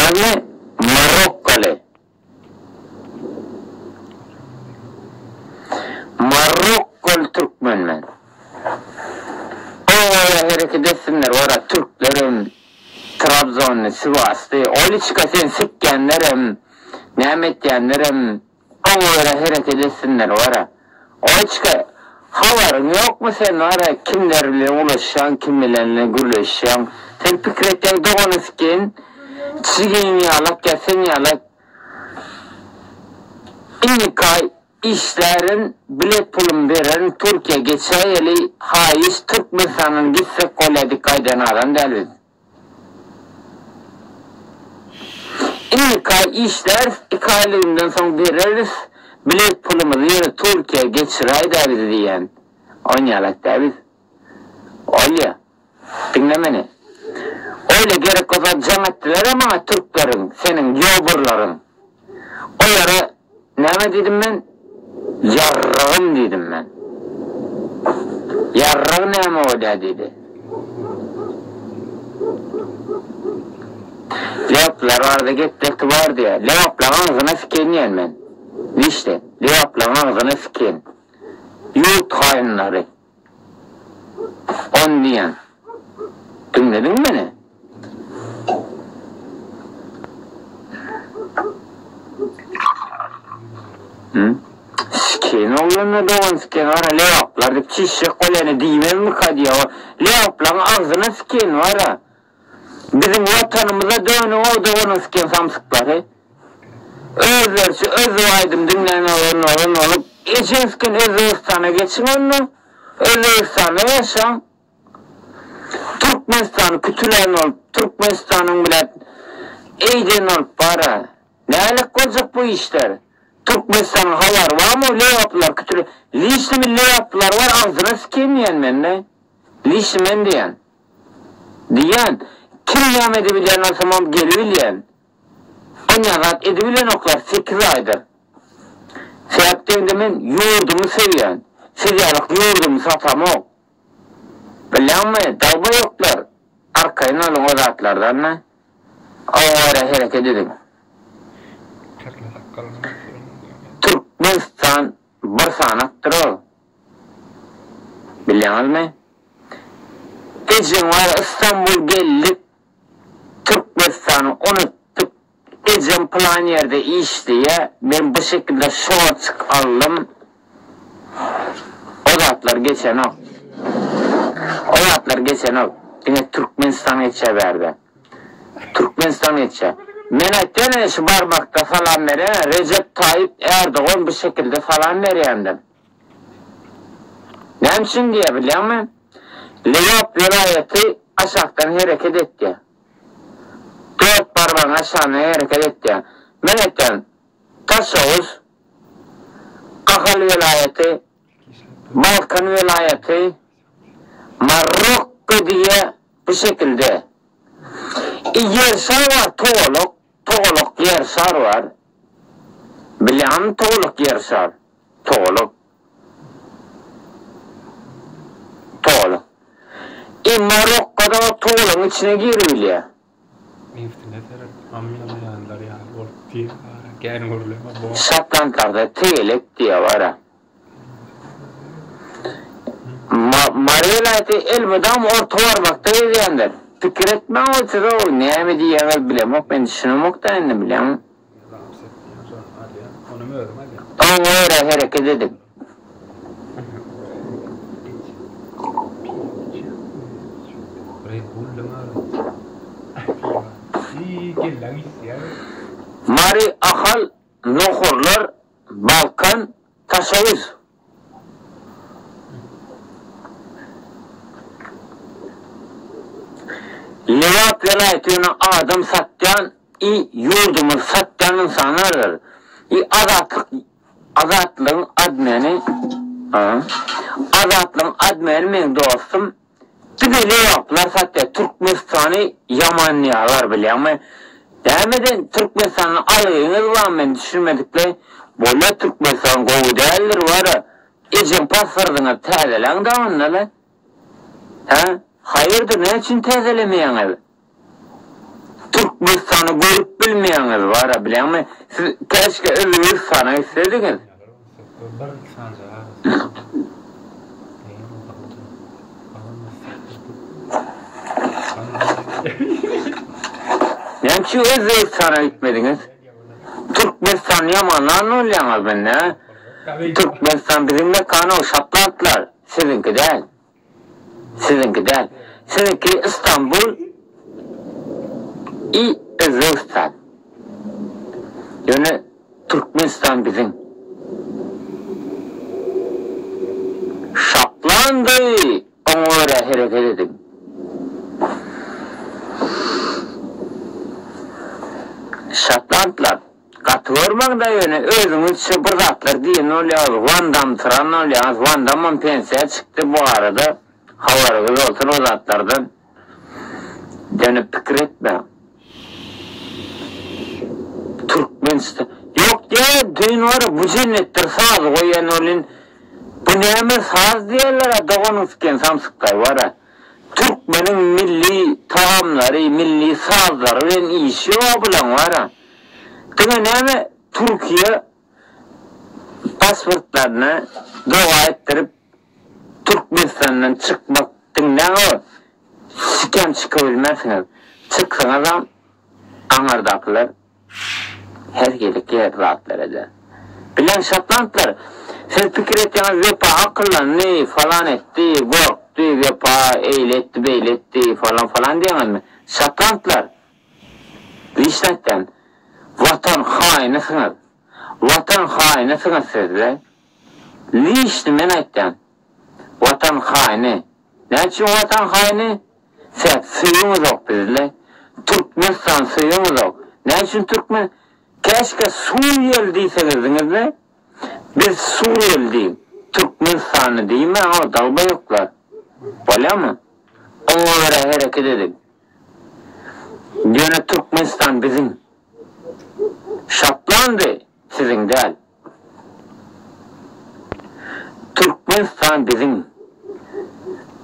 Bilýäňizmi? Marokkaly. Marokkaly türkmen men. Oňa hereket etsinler wara türklerem Trabzonly, Siwasly, Oliçka sen sikýänlerem, näme etýänlerem oňa görä hereket etsinler wara. Oliçka habaryň ýokmy sen wara kimler bilen ulaşýaň, kim bilen gürleşýäň. Sen pikir etýäň dogany sikýän, çigiň ýalak ýa sen ýalak Indiki işlärin bilet pulumy bererin Türkiýä geçäýeli haýyş Türkmenistandan gitsek bolýa dik gaýdan adam däl biz. Indiki aý işläris iki aýlygymdan soň bereris bilet pulumyzy ýöne Türkiýä geçiräýdä bizi diýýän onýalak dä biz. Olýa. Diňle meni. Oýle gerek bolsa jaň etdilerä maňa türkleriň, seniň ýoburlaryň. Olara näme diýdim men? Ýarragym diýdim men. Ýarrag näme bolýa diýdi. Lebaplylar barada gepdekdi bar diýýä. Lebaplaň agzyna sikeýin diýen men. Nişde? Lebaplaň agzyna sikeýin. Ýurt haýynlary. On diýen. Diňlediňmi meni? Hü? Siken oglanlar dogan siken bara lebaplar diýip çişjek bolýany diýmezmika diýýä. Lebaplaryň agzyna siken bara. Biziň watanymyza dönüň-ow doganyň siken samsyklary. Özleriçe özbek aýdym diňlän oglan oglan bolup, ejeň siken Özbegistana geçiň onda. Özbegistanda ýaşaň. Türkmenistany kütülän bolup, Türkmenistanyň bilen eýden bolup bara. Nälik boljak bu işler? Türkmenistanyň habary barmy lebaplylar kütüle. Lişnimi lebaplylar bar agzyna sikeýin diýen mende. Lişni men diýen. Diýýän, kim näme edebilýän bolsamam gelibilýän. Onýa zat edibilenoklar sekiz aýdyr. Sebäp diýende men ýurdumy söýýän. Siz ýalak ýurdumy satamok. Bilýäňmi, dalbaýoklar. Arkaýyn boluň o zatlardan-da. Oňa görä hereket ediň. Türkmenistan bir sanakdyr-ow. Bilýäňizmi? Ejeň bar Istanbul geldik Türkmenistany unutdyk ejem pylan ýerde işleýä men bu şekilde şorçik aldym o zatlar geçenok o zatlar geçenok diňe Türkmenistan geçýä bärde Türkmenistan geçýä men aýtýan ene şu barmakda salam berýän Rejep Taýyp Erdogan bu şekilde salam berýändir. Näme üçin diýýär bilýäňmi? Lebap welaýaty aşakdan hereket etýär. Dört barmagyň aşagyndan hereket etýär. Men aýtýan, Daşoguz, Ahal welaýaty, Balkan welaýaty, Marokko diýýär bu şekilde. Ýer şar bar togalak, togalak ýer şar bar. Bilýäňmi togalak ýer şar? Togalak. Togalak. E Marokkada o togalagyň içine giribilýär. Neftine seret, amyalaýanlar ýaly bolup diýip ara kän gürleme bor. Şotlandlarda tegelek diýýär bara. Mary welaýaty elmydam orta barmakda gezýändir. Pikir etmäň ol size o näme diýýäňiz bilemok men düşünemokda indi bilýäňmi. Oňa görä hereket ediň. Mary, Ahal, Nohurlar, Balkan, Daşoguz. Lebap welaýaty ýöne adam satýan i ýurdumyzy satýan ynsanlardyr. I Azatlyk Azatlygyň admeni Azatlygyň admeni meň dostum Diňe lebaplylar satýar Türkmenistany ýamanlaýarlar bilýäňmi nämeden Türkmenistandan algyňyz bar men düşünmedikle bolýa Türkmenistan gowy däldir bara ejeň pasyrdyňyz täzeläň da onda-la hä haýyrdyr näme üçin täzelemeýäňiz Türk. Türkmenistany görüp bilmeýäňiz bara bilýäňmi? Siz käşgä Özbegistana gitsediňiz. Näme üçin Özbegistana gitmediňiz? Türkmenistany ýamanlan bolýaňyz mende. Türkmenistan biziň mekan o şatlantlar siziňki däl. Siziňki däl. Siziňki Istanbul i Özbegistan. Ýöne Türkmenistan biziň. Şaplandy oňa görä hereket ediň. Şatlantlar. Gaty görmäňdä ýöne özüňizçe bir zatlar diýen bolýaňyz Wandamsyran bolýaňyz Wandamam pensiýa çykdy bu arada habaryňyz bolsun o zatlardan ýöne pikir etmäň Türkmenistan ýok diýä düýn bara bu jennetdir sazy goýan welin bu näme saz diýerlerä doganyň siken samsykdaý bara. Türkmeniň milli tagamlary, milli sazlary bilen işi ýok bulaň bara. Diňe näme Türkiýe pasportlaryny doga etdirip Türkmenistandan çykmak diňläňo sikem çykabilmersiňiz. Çyksaňyzam aňardakylar Her hili ger zatlar eder. Bilen şotlandlar, siz pikir etýäňiz Wepa akyllandy, falan etdi, gorkdy, Wepa eýle etdi, beýle etdi, falan falan diýýäňizmi? Şotlandlar, liçno aýtýan, Watan haýynysyňyz. Watan haýynysyňyz siz be. Liçno men aýtýan. Watan haýyny. Näme üçin Watan haýyny? Sebäp söýeňizok bizle. Türkmenistan söýeňizok. Näme üçin türkmen Käşgä Suriýeli diýseňizdiňizle. Biz Suriýeli diýiň. Türkmenistanly diýmäň o dalbaýoklar. Bolýamy? Oňa görä hereket ediň. Ýöne Türkmenistan biziň. Şotlandy siziň däl. Türkmenistan biziň.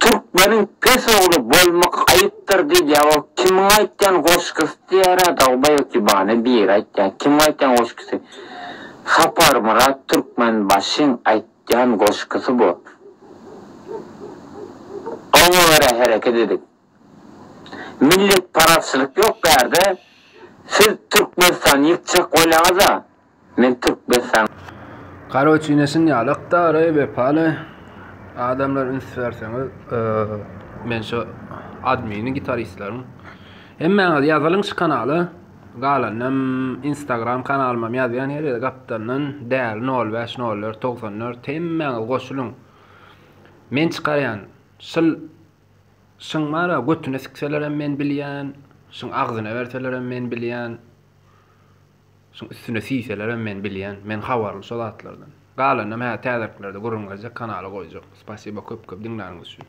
Türkmeniň pes ogly bolmak aýypdyr diýilýär o kimiň aýtýan goşgysy diýýärä dogbaýok ýubany biri aýtýan kimiň aýtýan goşgysy Saparmyrat Türkmenbaşyň aýtýan goşgysy bu oňa görä hereket ediň. Milletparazçylyk ýok bärde siz Türkmenistany ýykjak bolýaňyza men Türkmenistan. Karoçi ine şun ýaly ykdary wepaly adamlar üns berseňiz men şu admini gitaristleriň hemmäňiz ýazylyň şu kanala galanynam instagram kanalymam ýazýan her ýerde gapdalyndan däli nol bäş nol dört 94 hemmäňiz goşulyň men çykarýan şul Şyň bar-a, götüne sikselerem men bilýän, şyň agzyna berselerem men bilýän, şyň üstüne siýselerem men bilýän. Men habarly şo zatlardan. Galanynam hä täzeliklerde gürrüň berjek, kanala goýjak. Spasibo köp köp diňläniňiz üçin.